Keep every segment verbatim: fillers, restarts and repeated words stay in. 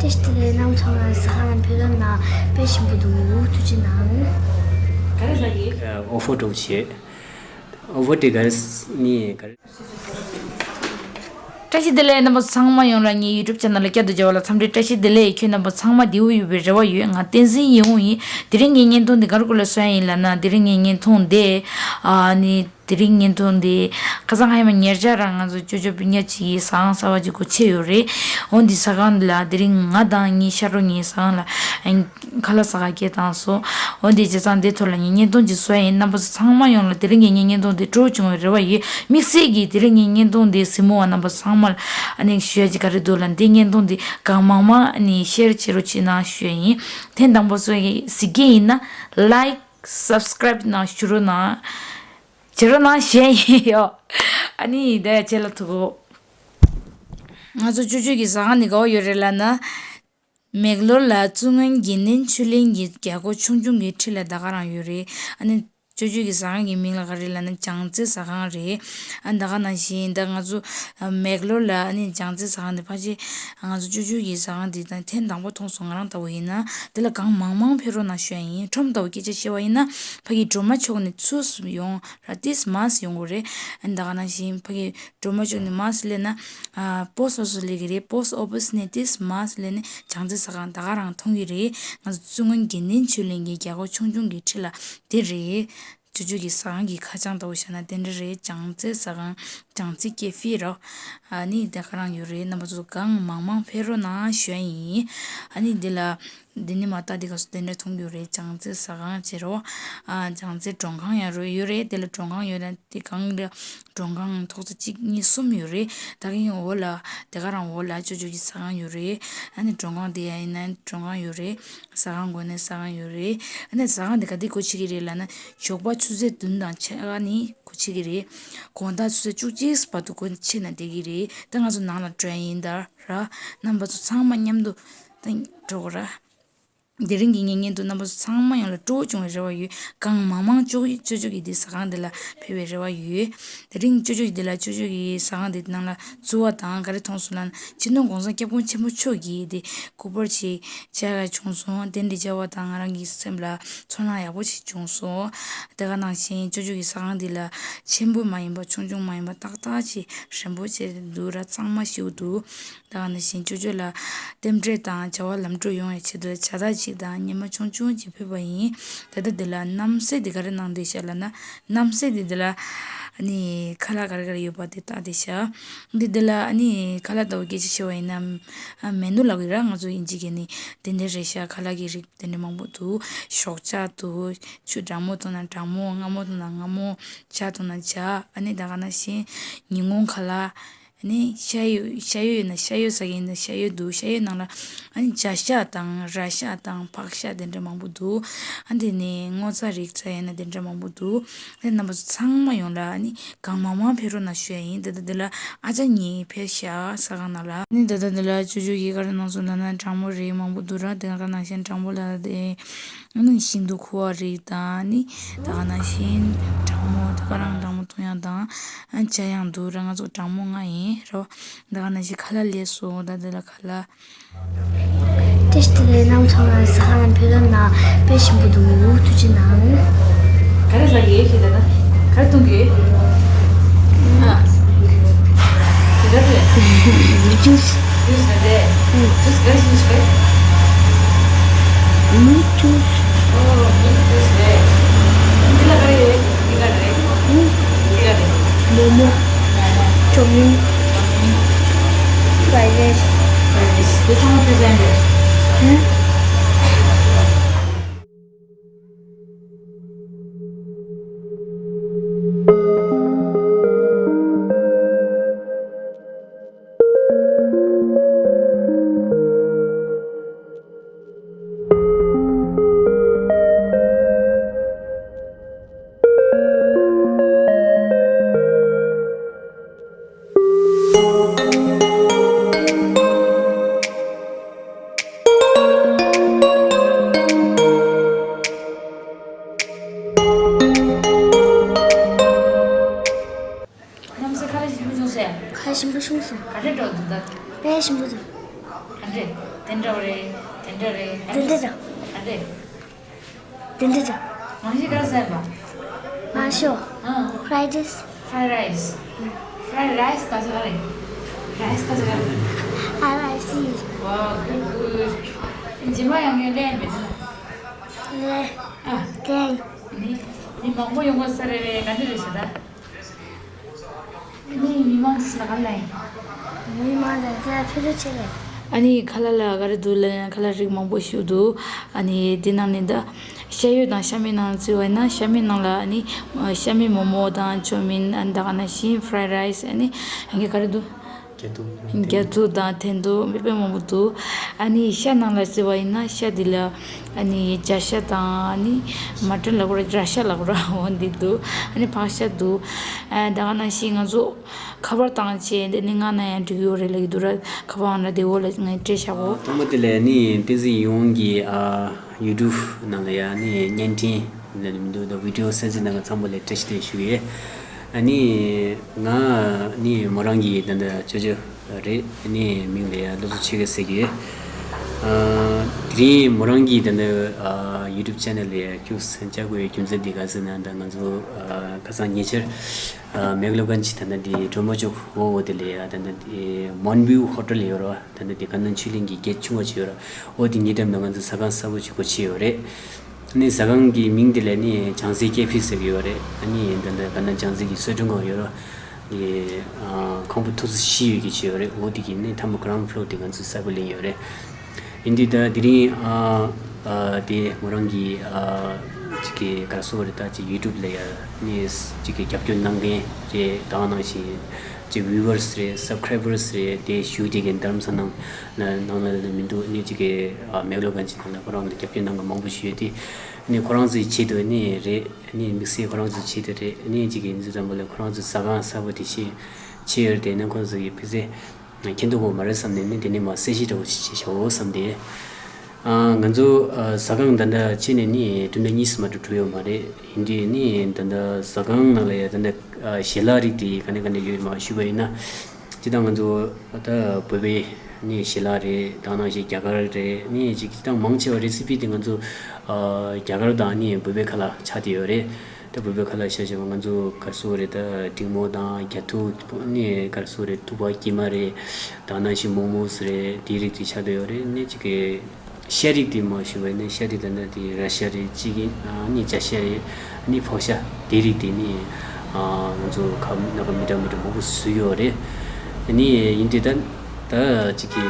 དེ་ལས་རྣམ་ཚང་ལ་ཟ་ཁང་ལ་ཕེབས་རོགས་གནང་། དཔེ་ཞིམ་པོ་འདུག་ཐུགས་རྗེ་གནང་། ག་རེ་ཟ་གི། ཨོ་ཕོ་འགྲོ་བྱེད། ཨོ་ཕོ་དེ་ག་རེ་ནི་ག་རེ། བཀྲ་ཤིས་བདེ་ལེགས། རྣམ་པ་ཚང་མ་ཡོངས་ལ་ངའི་ཡུ་ཊུབ་ཆེ་ནལ་ལ་བསྐྱར་དུ་མཇལ་བ་ལ་འཚམས་འདྲི་བཀྲ་ཤིས་བདེ་ལེགས། ཁྱོད་རྣམ་པ་ཚང་མ་བདེ་པོ་ཡོད་པའི་རེ་བ་ཡོད། ང་བསྟན་འཛིན་ཡིད་འོང་ཡིན། དེ་རིང་ངའི་བརྙན་ཐུང་འདི་ག་རེ་སྐོར་ལ་བཟོས་ཡིན་ལབ་ན། དེ་རིང་ངའི་བརྙན་ཐུང་འདི་ཨ་ནི། དེ་རིང་བརྙན་ཐུང་འདི་ཁ་སང་ཧ་མ་ཉེར་ཆ་རང་ང་ཚོ་ཅོ་ཅོ་སྤུན་ཀྱག་ཅིག་གིས་ཟ་ཁང་གསར་པ་ཅིག་སྒོ་ཕྱེ་ཡོད་རེད། འོ་འདི་ཟ་ཁང་འདི་ལ་དེ་རིང་ང་དང་ངའི་ཤ་རོ་གཉིས་ཟ་ཁང་ལ་ཨ་ཁ་ལག་ཟ་ག་སྐད་བཏང་སོང་། འོ་འདི་བྱས་ཙང་འདི་ཐོག་ལ་ངས་བརྙན་ཐུང་ཅིག་བཟོས་ཡིན། རྣམ་པ་ཚོ་ཚང་མ་ཡོངས་ལ་དེ་རིང་གི་ངའི་བརྙན་ཐུང་འདི་སྤྲོ་བོ་བྱུང་བའི་རེ་བ་ཡོད། དམིགས་བསལ་གྱིས་དེ་རིང་ངའི་བརྙན་ཐུང་འདི་གཟིགས་མོ་བ་རྣམ་པ་ཚང་མ་ལ་ཨ་ནི་ཞུ་ཡ་ཅིག་ག་རེ་འདུག་ལབ་ན། འདི་བརྙན་ཐུང་འདི་གང་མང་མང་ཨ་ནི་ཤེར་བྱེད་རོགས་བྱེད་གནང་ཞུ་ཡ་ཡིན། ཐེངས་དང་པོ་ཚོ་གིས་གཟིགས་ཀྱི་ཡིན་ན་ལའིཀ། སབ་སི་ཀ་རའིབ་གནང་ཞུ་རོགས་གནང་། བྱེད་རོགས་གནང་ཞུ་ཡ་ཡིན་ཡོ། ཨ་ནི་ད་ཡ་བྱེད་ལ་ཐུག་གོ། ང་ཚོ་ཅོ་ཅོ་གི་ཟ་ཁང་ནི་ག་བ་ཡོད་རེད་ལབ་ན། མེག་ལོར་ལ་བཙུན་དབོན་དགེ་འདུན་ཆོས་གླིང་གི་རྒྱལ་སྒོ་ཆུང་ཆུང་གི་འཁྲིས་ལ་ད་ག་རང་ཡོད་རེད། ཨ་ནི་ཅོ་ཅོ་གི་ཟ་ཁང་གི་མིང་ལ་ག་རེ་ལབ་ན་བྱང་རྩེ་ཟ་ཁང་རེད། ཨ་ད་ག་ནང་བཞིན་ད་ང་ཚོ་མེག་ལོར་ལ་ཨ་ནི་བྱང་རྩེ་ཟ་ཁང་དེ་ཕལ་ཆེར་ང་ཚོ་ཅོ་ཅོ་གི་ཟ་ཁང་དེ་དང་ཐེངས་དང་པོ་མཐོང་སོང་། ང་རང་ལྟ་བུ་ཡིན་ན་དེ་ལ་གང་མང་མང་ཕེབས་རོགས་གནང་ཞུ་ཡ་ཡིན། ཁྲོམ་ལྟ་བུ་སྐད་ཆ་བཤད་པ་ཡིན་ན་ཕ་གི་སྒྲོལ་མ་མཆོག་ནས་ཚུར་ཡོང་ར་ཏིས་མ་སི་ཡོང་དགོས་རེད། ཨ་ནི་ད་ག་ནང་བཞིན་ཕ་གི་སྒྲོལ་མ་མཆོག་ནས་མ་སི་སླེབས་ན་ཨ་པོ་སི་ཊི་ཨོ་ཕི་སི་སླེབས་ཀྱི་རེད། པོ་སི་ཊི་ཨོ་ཕི་སི་ནས་ཏིས་མ་སི་སླེབས་ནས་བྱང་རྩེ་ཟ་ཁང་ད་ག་རང་མཐོང་གི་རེད། ང་ཚོ་བཙུན་དབོན་དགེ་འདུན་ཆོས་གླིང་གི་རྒྱལ་སྒོ་ཆུང་ཆུང་གི་འཁྲིས་ལ་དེ་རེད། ཅོ་ཅོ་གི་ཟ་ཁང་གི་ཁ་བྱང་ལྟ་བུ་བཞག་ན་དེ་འདྲ་རེད། བྱང་རྩེ་ཟ་ཁང་། བྱང་རྩེ་ཀེ་ཧྥེ་རོ། ཨ་ནི་དེ་ག་རང་ཡོད་རེད། རྣམ་པ་ཚོ་གང་མང་མང་ཕེབས་རོགས་གནང་ཞུ་ཡ་ཡིན། ཨ་ནི་འདི་ལ་འདི་ནི་མ་ལྟ་འདི་ག་སུ་དེ་འདྲ་མཐོང་རྒྱུ་རེད། བྱང་རྩེ་ཟ་ཁང་བྱེད་རོ། ཨ་བྱང་རྩེ་མགྲོན་ཁང་ཡང་རོ་ཡོད་རེད། དེ་ལ་མགྲོན་ཁང་ཡོད་ན་དེ་གང་ལ་མགྲོན་ཁང་ཐོག་ས་གཅིག་གཉིས་གསུམ་ཡོད་རེད། ད་གིན་འོག་ལ་དེ་ག་རང་འོག་ལ་ཅོ་ཅོ་གི་ཟ་ཁང་ཡོད་རེད། ཨ་ནི་མགྲོན་ཁང་དེ་ཡང་ཡིན་ན་མགྲོན་ཁང་ཡོད་རེད། ཟ་ཁང་དགོས་ན་ཟ་ཁང་ཡོད་རེད། ཨ་ནི་ཟ་ཁང་དེ་ག་དུས་སྒོ་ཕྱེ་གི་རེད་ལབ་ན། ཞོགས་པ་ཆུ་ཚོད་བདུན་དང་ཕྱེད་ཀ་ནས་སྒོ་ཕྱེ་གི་རེད། དགོང་དག་ཆུ་ཚོད་བཅུ་གཅིག་བར་དུ་སྒོ་ཕྱེ་ན་བསྡད་ཀྱི་རེད། ད་ང་ཚོ་ནང་ལ་འགྲོ་ཡ་ཡིན་ད་ར། རྣམ་པ་ཚོ་ཚང་མ་མཉམ་དུ་ད་འགྲོ་གོ་ར། དེ་རིང་གི་ངའི་བརྙན་ཐུང་རྣམ་པ་ཚོ་ཚང་མ་ཡོངས་ལ་སྤྲོ་བོ་བྱུང་བའི་རེ་བ་ཡོད། གང་མང་མང་ཅོ་ཅོ་ཅོ་གི་འདི་ཟ་ཁང་འདི་ལ་ཕེབས་པའི་རེ་བ་ཡོད། དེ་རིང་ཅོ་ཅོ་གི་འདི་ལ་ཅོ་ཅོ་གི་ཟ་ཁང་འདི་ནང་ལ་བཙུགས་པ་དང་ག་རེ་མཐོང་སོང་ལབ་ན། སྤྱི་ནོར་༸གོང་ས་༸སྐྱབས་མགོན་ཆེན་པོ་མཆོག་གིས་འདི་སྐུ་པར་ཅིག་བཅར་ཡ་བྱུང་སོང་། དེ་འདྲ་བཅར་བ་དང་ང་རང་གི་སེམས་ལ་ཚོར་སྣང་ཡག་པོ་ཞིག་བྱུང་སོང་། དེ་ག་ནང་བཞིན་ཅོ་ཅོ་གི་ཟ་ཁང་འདི་ལ་ཆེན་པོ་མ་ཡིན་པ་ཆུང་ཆུང་མ་ཡིན་པ་ཏག་ཏག་ཅིག་རན་པོ་ཅིག་འདུག་ར། གཙང་མ་ཞིག་འདུག་ད་ག་ནང་བཞིན་ཅོ་ཅོ་ལ་རྟེན་འབྲེལ་དང་བྱ་བ་ལམ་འགྲོ་ཡོང་བའི་ཆེད་དུ་ཇ་རྟ་ཅིག་དང་ཉི་མ་ཆུང་ཆུང་ཅིག་ཕུལ་བ་ཡིན། ད་ལྟ་འདི་ལ་རྣམ་སྲས་འདི་ག་རེ་གནང་བསྡད་ཤག་ལབ་ན། རྣམ་སྲས་འདི་འདི་ལ་ཨ་ནི་ཁ་ལག་ག་རེ་ག་རེ་ཡོད་པ་དེ་བལྟ་བསྡད་ཤག་འདི་འདི་ལ་ཨ་ནི་ཁ་ལག་ལྟ་བུ་སྐད་ཆ་བཤད་པ་ཡིན་ན། ཨ་མེ་ནུ་ལབ་ཀྱི་ར། ང་ཚོ་དབྱིན་ཇི་སྐད་ནས་དེ་འདྲ་རེད་ཤག་ཁ་ལག་གི་རིགས་དེ་འདྲ་མང་པོ་འདུག་ཞོགས་ཇ་འདུག་ཆུ་གྲང་མོ་འཐུང་ན་གྲང་མོ། མངར་མོ་འཐུང་ན་མངར་མོ། ཇ་འཐུང་ན་ཇ། ཨ་ནི་ད་ག་ནང་བཞིན་ཉིན་གུང་ཁ་ལག་ཨ་ནི་ཤ་ཡོད། ཤ་ཡོད་ཡོད་ན་ཤ་ཡོད་ཟ་གི་ཡིན་ན་ཤ་ཡོད་འདུག་ཤ་ཡོད་ནང་ལ་ཨ་ནི་ཇ་ཤ་དང་ར་ཤ་དང་ཕག་ཤ་དེ་འདྲ་མང་པོ་འདུག་ཨ་དེ་ནས་སྔོ་ཚལ་རིགས་ཚ་ཡིན་ན་དེ་འདྲ་མང་པོ་འདུག་ཨ་ནི་རྣམ་པ་ཚོ་ཚང་མ་ཡོངས་ལ་ཨ་ནི་གང་མང་མང་ཕེབས་རོགས་གནང་ཞུ་ཡ་ཡིན། ད་ལྟ་འདི་ལ་ཨ་ཅག་གཉིས་ཕེབས་ཤག་ཟ་ཁང་ནང་ལ། ཨ་ནི་ད་ལྟ་འདི་ལ་ཅོ་ཅོ་གིས་ག་རེ་གནང་སོང་ལབ་ན། གྲང་མོ་རིགས་མང་པོ་འདུག་ར། དེ་ག་ནང་བཞིན་གྲང་མོ་ལ་དེ། ཨ་ནི་ཤིན་ཏུ་ཁུ་བ་རིགས་དང་ནི་ད་ག་ནང་བཞིན་གྲང་མོ་ད་ག་རང་གྲང་མོ་འཐུང་ཡག་དང་ཨ་ཇ་ཡང་འདུག་ར། ང་ཚོ་གྲང་མོ་ལྔ་ཡིན་རོ། ད་ག་ནང་བཞིན་ཁ་ལག་ལས་སོ་ད་འདི་ལ་ཁ་ལག་བཀྲ་ཤིས་བདེ་ལེགས། རྣམ་ཚང་ལ་ཟ་ཁང་ལ་ཕེབས་རོགས་གནང་། དཔེ་ཞིམ་པོ་འདུག་ཐུགས་རྗེ་གནང་། ག་རེ་ཟ་གི་ཡོད་ཤེས་ད་ན། ག་རེ་འཐུང་གི་ཡོད། ཨ། དེ་ག་རེ། ཇུས། ཇུས་རེད་དེ། ཇུས་ག་རེ་ཞིག་ཞུ་གི། མིལ་ཇུས། ཨོ་མིལ་ཇུས་རེད། འདི་ལ་ག་རེ་ཡོད། འདི་ག་རེ་རེད། འདི་ག་རེ། མོག་མོག་ཅོ་མིན། ཅོ་མིན། ཕ་རའེ་རེས། ཕ་རའེ་རེས། དེ་ཚང་མ་ཕེ་ཟན་རེད། ཧུམ། རྣམ་སྲས་ཁ་ལག་ཞིམ་པོ་བྱུང་སོང་། ཁ་ལག་ཞིམ་པོ་བྱུང་སོང་། ག་འདྲས་འགྲོ་འདུག་ད། ག་འདྲས། དེ་འདྲ་རེད། དེ་འདྲ་རེད། དེ་འདྲ་རེད། ཨ་རེད། དེ་འདྲ་རེད། མང་ཤོས་ག་རེ་ཟ་བ། མང་ཤོས། ཨ། fried rice། fried rice། fried rice་ག་ཟེར་བ་རེད། rice་ག་ཟེར་བ་རེད། ཨ་ར་ཨའི་སི། Wow, good, good. རྗེས་མ་ཡང་ངས་ལེན་མེད་ན། ལེན། ཨ། ལེན། ནི་ནི་མང་པོ་ཡོང་གི་ས་རེད་རེད། ག་འདྲ་རེད་ཟེར་ད། ནི་མི་མང་ཚོ་ལ་ག་ལ་ཡིན། མི་མང་ལ་དེ་ཕེབས་རོགས་བྱེད་ལ། ཨ་ནི་ཁ་ལག་ལ་ག་རེ་འདུག་ལབ་ན། ཁ་ལག་རིགས་མང་པོ་ཞིག་འདུག་ཨ་ནི་དེ་ནང་ནས་ད་ཤ་ཡོད་དང་ཤ་མེད་ནང་བརྩི་བ་ཡིན་ན། ཤ་མེད་ནང་ལ་ཨ་ནི་ཤ་མེད་མོག་མོག་དང་ཅོ་མིན། ཨ་ནི་ད་ག་ནང་བཞིན་fried rice། ཨ་ནི་ཨ་ག་རེ་འདུག་རྒྱ་ཐུག་རྒྱ་ཐུག་དང་ཐེན་ཐུག་དཔེ་དཔེ་མང་པོ་འདུག་ཨ་ནི་ཤ་ནང་ལ་བརྩི་བ་ཡིན་ན་ཤ་འདི་ལ་ཨ་ནི་བྱ་ཤ་དང་། ཨ་ནི་མ་ཊན་ལབ་དགོས་ར། ར་ཤ་ལབ་དགོས་ར། འོ་འདི་འདུག་ཨ་ནི་ཕག་ཤ་འདུག་ཨ་ད་ག་ནང་བཞིན་ང་ཚོ་ཁ་པར་བཏང་བྱས་འདི་ནི་ང་ན་ཡང་འགྲིག་ཡོད་རེད་ལབ་ཀྱི་འདུག་ར། ཁ་པར་ཨང་གྲངས་འདི་འོག་ལ་ངས་སྤྲད་བཞག་གོ། དང་པོ་དེ་ལས་ནི་བསྟན་འཛིན་ཡིད་འོང་གི་ཨ་ཡུ་ཊུབ་ནང་ལ་ཡ་ནི་བརྙན་འཕྲིན་ནི་མི་འདུག་ད་བི་ཌི་ཨོ་གསན་གཟིགས་གནང་མཁན་ཚང་མ་ལ་བཀྲ་ཤིས་བདེ་ལེགས་ཞུ་གི་ཡོད། ཨ་ནི་ང་ནི་མོ་རང་གི་ད་ལྟ་ཅོ་ཅོ་རེད། ཨ་ནི་མིང་ལ་ཡ་སློབ་གསོ་ཆོས་སྐྱིད་ཟེར་གི་ཡོད། ཨ་དེ་རིང་མོ་རང་གི་ད་ལྟ་ཨ་ཡུ་ཊུབ་ཆེ་ནལ་ལ་ཡ་ཁྱུག་ཙམ་བཅར་དགོས་ཡོད་རྒྱུ་མཚན་འདི་ག་ཟེར་ན། ད་ང་ཚོ་ཨ་ཁ་སང་ཉེ་ཆར་ཨ་མེག་ལོ་གན་ཇི་ད་ལྟ་འདི་གྲོ་མོ་ཅོག་འོག་འོག་དེ་ལ་ཡ་ད་ལྟ་འདི་མོན་བིའུ་ཧོ་ཊེལ་ཡོད་རེད་བ། ད་ལྟ་འདི་ཀ་ནན་ཆོས་གླིང་གི་གེ་ཊི་ཆུང་བ་ཅིག་ཡོད་རེད། འོ་དེ་ཉེ་འགྲམ་ལ་ང་ཚོ་ཟ་ཁང་གསར་པ་ཅིག་སྒོ་ཕྱེ་ཡོད་རེད། ཨ་ནི་ཟ་ཁང་གི་མིང་དེ་ལ་ནི་བྱང་རྩེ་ཀེ་ཧྥེ་ཟེར་གི་ཡོད་རེད། ཨ་ནི་ད་ལྟ་ཀ་ནན་བྱང་རྩེ་གི་གསོལ་མགྲོན་ཁང་ཡོད་རེད། ནི་ཨ་ཁང་པ་ཐོག་ཚད་བཞི་ཡོད་ཀྱི་ཅིག་ཡོད་རེད། འོ་དེ་གི་ནི་མཐའ་མ་གྷ་རའུན་ཌི་ཕི་ལོར་དེ་ང་ཚོ་གསར་པ་ལེན་ཡོད་རེད། ཡིན་དུས་ད་དེ་རིང་ཨ་ཨ་དེ་མོ་རང་གི་ཨ་ཅིག་གི་ག་སོ་རེད། ད་ཅིག་ཡུ་ཊུབ་ལ་ཡ་ནི་ཅིག་གི་རྒྱབ་སྐྱོར་གནང་མཁན་རེད། ད་ག་ནང་བཞིན་ཅིག་བིའུ་ཝར་སི་རེད། སབ་སི་ཀ་རའི་བར་སི་རེད། དེ་ཞུ་དེ་གི་རྡ་རམ་ས་ནང་ན་ནང་ལ་ལ་མི་འདུག་ནི་ཅིག་གི་ཨ་མེག་ལོ་གན་ཇི་ནང་ལ་ཁོ་རང་ལ་རྒྱབ་སྐྱོར་གནང་མཁན་མང་པོ་ཞིག་ཡོད་དེ། ནི་ཁོ་རང་ཚོའི་ཆེད་དུ་ནི་རེད། ནི་དམིགས་བསལ་ཁོ་རང་ཚོའི་ཆེད་དུ་རེད། ནི་ཅིག་གི་འཛི་ཙམ་པ་ལ་ཁོ་རང་ཚོ་ཟ་ཁང་གསར་པ་དེ་ཕྱིན་ཕྱིན་ཡོད་དེ། ནི་ཁོ་ཚོ་གི་ཕི་ཟེ་ཁྱེད་འདུག་གོ་མ་རེད་བསམ་ནས་ནི་དེ་ནས་མ་གསལ་བཤད་འདྲ་བོ་ཞིག་བྱེད་ཤོག་བསམ་སྟེ། ཨ་ང་ཚོ་ཨ་ཟ་ཁང་ད་ལྟ་ཕྱིན་ནས་ནི་བདུན་ཕྲག་གཉིས་སུ་མ་གཏོགས་འགྲོ་ཡོད་མ་རེད། ཡིན་དུས་ནི་ད་ལྟ་ཟ་ཁང་ནང་ལ་ཡ་ད་ལྟ་ཨ་ཞལ་ལག་རིགས་དེ་ག་ནས་ག་ནས་ཡོད་མ་ཞུས་པ་ཡིན་ན། སྤྱིར་བཏང་ང་ཚོ་ད་བོད་པའི་ནི་ཞལ་ལག་རེད། ད་ནང་བཞིན་རྒྱ་གར་རེད། ནི་ཅིག་སྤྱིར་བཏང་མང་ཆེ་བ་རེ་སི་པི་དེ་ང་ཚོ་ཨ་རྒྱ་གར་དང་ནི་བོད་པའི་ཁ་ལ་ཆགས་བསྡད་ཡོད་རེད། ད་བོད་པའི་ཁ་ལག་ཤ་ཤ་བ་ང་ཚོ་ག་སོ་རེད། ད་འབྲིང་མོ་དང་རྒྱ་ཐུག་ནི་ག་སོ་རེད། ཐུག་པ་ཀྱི་མ་རེད། ད་ནང་བཞིན་མོག་མོག་རེད། དེའི་རིགས་དེ་ཆགས་བསྡད་ཡོད་རེད། ནི་ཅིག་གི་ཤ་རིགས་དེ་མ་ཞུ་བས་ནི་ཤ་རིགས་ད་ནི་དེ་ར་ཤ་རེད། ཅིག་གི་ནི་བྱ་ཤ་རེད། ནི་ཕག་ཤ་དེའི་རིགས་དེ་ནི་ང་ཚོ་ཁ་ནང་མི་འདྲ་མི་འདྲ་མང་པོ་བཟོས་ཡོད་རེད། ནི་ཡིན་དུས་ད་ད་ཅིག་གི་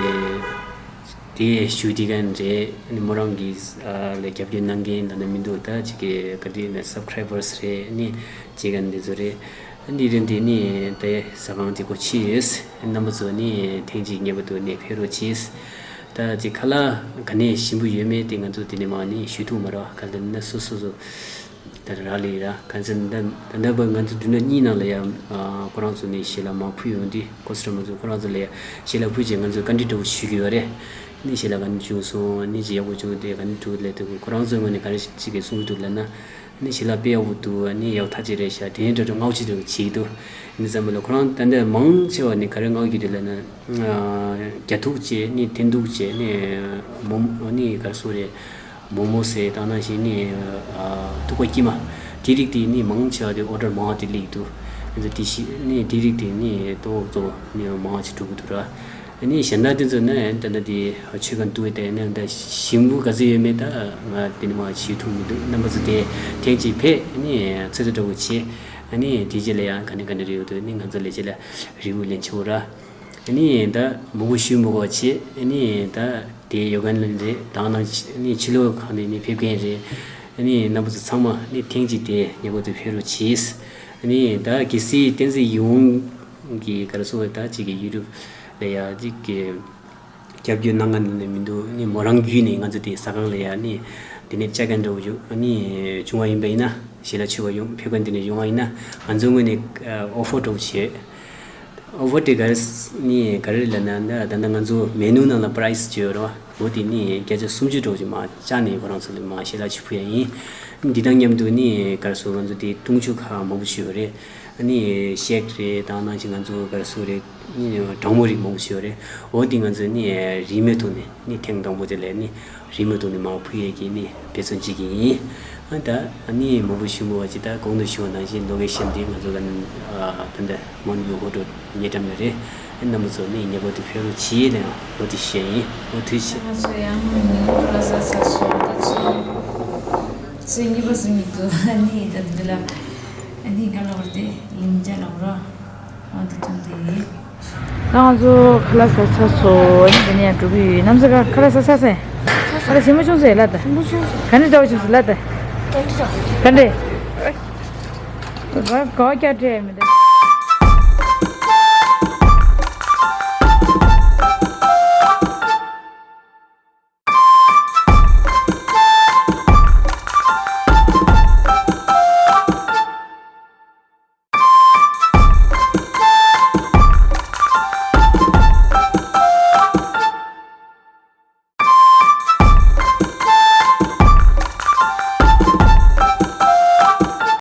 དེ་ཞུ་དེ་གན་རེད། ནི་མོ་རང་གི་ཨ་ལ་རྒྱབ་སྐྱོར་གནང་མཁན་ད་ནི་མི་འདུག་ད་ཅིག་གི་ག་དེ་ནི་སབ་སི་ཀ་རའི་བར་སི་རེད། ནི་ཅིག་གན་དེ་ཚོ་རེད། འདི་རིང་དེ་ནི་དེ་ཟ་ཁང་དེ་གོ་ཕྱིས་ཡོད། རྣམ་པ་ཚོ་ནི་ཐེངས་གཅིག་ངེས་པར་དུ་ནི་ཕེབས་རོགས་གྱིས། ད་ཅིག་ཁ་ལག་ག་ནས་ཞིམ་པོ་ཡོད་མེད་དེ་ང་ཚོ་དེ་ནི་མ་ནི་ཞུ་ཐུབ་མ་རེད། ག་དེ་ནི་སོ་སོ་སོ། ད་རག་ལས་ར་གང་ཟེར་ན་ད་ད་ལྟ་བར་ང་ཚོ་བདུན་ཕྲག་གཉིས་ནང་ལ་ཡང་ཨ་ཁོ་རང་ཚོ་ནས་ཞལ་ལག་མར་ཕུལ་ཡོང་དུས། ཀོ་སི་ཊ་མར་ཚོ་ཁོ་རང་ཚོ་ལ་ཡང་ཞལ་ལག་ཕུལ་རྗེས་ང་ཚོས་བཀའ་འདྲི་འདྲ་བོ་ཞུ་གི་ཡོད་རེད། ནི་ཞལ་ལག་ག་འདྲ་བྱུང་སོང་། ནི་ཅི་ཡག་པོ་བྱུང་དེ་ག་འདྲ་འདུག་ལབ་དུས། ཁོ་རང་ཚོའི་ངོས་ནས་ག་རེ་ཞིག་གིས་གསུང་གི་འདུག་ལབ་ན། ནི་ཞལ་ལག་དཔེ་ཡག་པོ་འདུག་ནི་ཡག་ཐག་ཆོད་རེད་ཤག་དེ་འདྲ་འདྲ་བོ་བསྔགས་བརྗོད་འདྲ་བོ་བྱེད་ཀྱི་འདུག་ཡིན་ཙམ་པ་ལ་ཁོ་རང་ད་ལྟ་མང་ཆེ་བ་ནི་ག་རེ་མངགས་ཀྱི་འདུག་ལབ་ན། རྒྱ་ཐུག་བྱས་ནི་ཐེན་ཐུག་བྱས་ནི་མོ་ནི་ག་རེ་ཟེར་དགོས་རེད། མོག་མོག་ཟེར། ད་ནང་བཞིན་ནི་ཨ་ཐུག་པ་ཀྱི་མ། དེ་རིགས་དེ་ནི་མང་ཆེ་བ་དེ་ཨོ་ཌར་མང་བ་དེ་སླེབས་ཀྱི་འདུག་ཨ་ནི་དེ་བཞིན་ནི་དེ་རིགས་དེ་ནི་ཏོག་ཙམ་ནི་མང་བ་ཞིག་འགྲོ་གི་འདུག་ར། ཨ་ནི་གཞན་དག་དེ་ཚོ་ནི་ད་ལྟ་དེ་ཆོས་ཁང་དུ་དེ་ནི་ད་ཞིམ་པོ་ག་ཚོད་ཡོད་མེད་ད་ང་དེ་ནི་མ་ཞུ་ཐུབ་མི་འདུག་རྣམ་པ་ཚོ་དེ་ཐེངས་གཅིག་ཕེབས་ནི་ཚོད་ལྟ་འདྲ་བོ་བྱེད། ཨ་ནི་དེ་རྗེས་ལ་ཡང་ག་ནས་ག་འདྲ་རེད་ཡོད་དུས་ནི་ང་ཚོ་ལས་བྱེད་ལ་རེ་བ་ལེན་ཆོག་ར། ཨ་ནི་ད་མང་པོ་ཞུ་མི་དགོས་བྱེད། ཨ་ནི་ད་དེ་ཡོ་གན་ལ་རེད། ད་ནང་ནི་ཕྱི་ལོགས་ཁང་ནས་ནི་ཕེབས་མཁན་རེད། ཨ་ནི་རྣམ་པ་ཚོ་ཚང་མ་ནི་ཐེངས་གཅིག་དེ་ངེས་པར་དུ་ཕེབས་རོགས་གྱིས། ཨ་ནི་ད་གལ་སྲིད་བསྟན་འཛིན་ཡིད་འོང་གི་ག་རེ་ཟེར་དགོས་རེད། ད་ཅིག་གི་ཡུ་ཊུབ་ལ་ཡ་ཅིག་གི་རྒྱབ་སྐྱོར་གནང་མཁན་ནི་མི་འདུག་ནི་མོ་རང་བརྒྱུད་ནས་ང་ཚོ་དེ་ཟ་ཁང་ལ་ཡ་ནི་དེ་ནས་བཅར་མཁན་འདྲ་བོ་ཡོད། ཨ་ནི་བྱུང་བ་ཡིན་པ་ཡིན་ན། ཞལ་ལག་མཆོད་པ་ཡོང་ཕེབས་མཁན་དེ་ནས་ཡོང་བ་ཡིན་ན་ང་ཚོའི་ངོས་ནས་ཨོ་ཕར་འདྲ་བོ་བྱེད། ཨོ་ཕར་དེ་ག་རེ་ནི་ག་རེ་ལབ་ན། ད་ད་ལྟ་ང་ཚོ་མེ་ནུ་ནང་ལ་པ་རའི་སི་བྱས་ཡོད་རེད་བ། འོ་དེ་ནི་བརྒྱ་ཆ་སུམ་ཅུ་འདྲ་བོ་ཅིག་མར་བཅག་ནས་ཁོ་རང་ཚོ་ལ་མར་ཞལ་ལག་ཅིག་ཕུལ་ཡ་ཡིན། འདི་དང་མཉམ་དུ་ནི་ག་རེ་ཟེར་དགོས་རེད། ང་ཚོ་དེ་བཏུང་ཆུ་ཁག་མང་པོ་ཞིག་ཡོད་རེད། ནི་ཤེག་རེད། དེ་ནང་བཞིན་ང་ཚོ་ག་རེ་ཟེར་དགོས་རེད། ནི་གྲང་མོ་རིགས་མང་པོ་ཞིག་ཡོད་རེད། འོ་དེ་ང་ཚོ་ནི་རིན་མེད་ཐོག་ནས་ནི་ཐེངས་དང་པོ་དེ་ལ་ནི་རིན་མེད་ཐོག་ནས་མར་ཕུལ་ཡས་ཀྱི་ནི་འབད་བརྩོན་བྱེད་ཀྱི་ཡིན། ཨ་ད་ནི་མང་པོ་ཞུ་མི་དགོས་པ་ཅིག་ད་གོང་དུ་ཞུས་པ་ནང་བཞིན་ལོ་ཀེ་ཤན་དེ་ང་ཚོ་ག་ནི་ད་ལྟ་མོན་ཡུལ་ཧོ་ཀྲུའུ་ཉེ་འགྲམ་ལ་རེད། རྣམ་པ་ཚོ་ནི་ཉེ་པོ་དེ་ཕེབས་རོགས་བྱེད་ལ་འོ་དེ་བཤད་ཡིན། འོ་དེ་བཤད། ང་ཚོ་ཡང་ཉིན་གུང་ལ་ཟ་ཚར་སོང་། ད་ཚོ་ཚེས་གཉིས་པ་ཟིན་མི་འདུག་ཨ་ནི་ད་འདི་ལ་ཨ་ནི་ག་ལ་བར་དེ་ལིང་ཅ་ལ་བར་འོ་དེ་ཐུང་དེ་ཡིན། ད་ང་ཚོ་ཁ་ལག་ཟ་ཚར་སོང་། ཨ་ནི་འདི་ནས་ཡང་འགྲོ་གི་ཡོད། ནམ་ཟ་ག་ཁ་ལག་ཟ་ཚར་སོང་། ཁ་ལག་ཞིམ་པོ་བྱུང་སོང་ལ་ད། ཞིམ་པོ་བྱུང་སོང་། ག་འདྲ་འདྲ་བོ་བྱུང་སོང་ལ་ད། ག་འདྲ་འདྲ། ག་ག་བ་རྒྱག་སྤྲད་མི་འདུག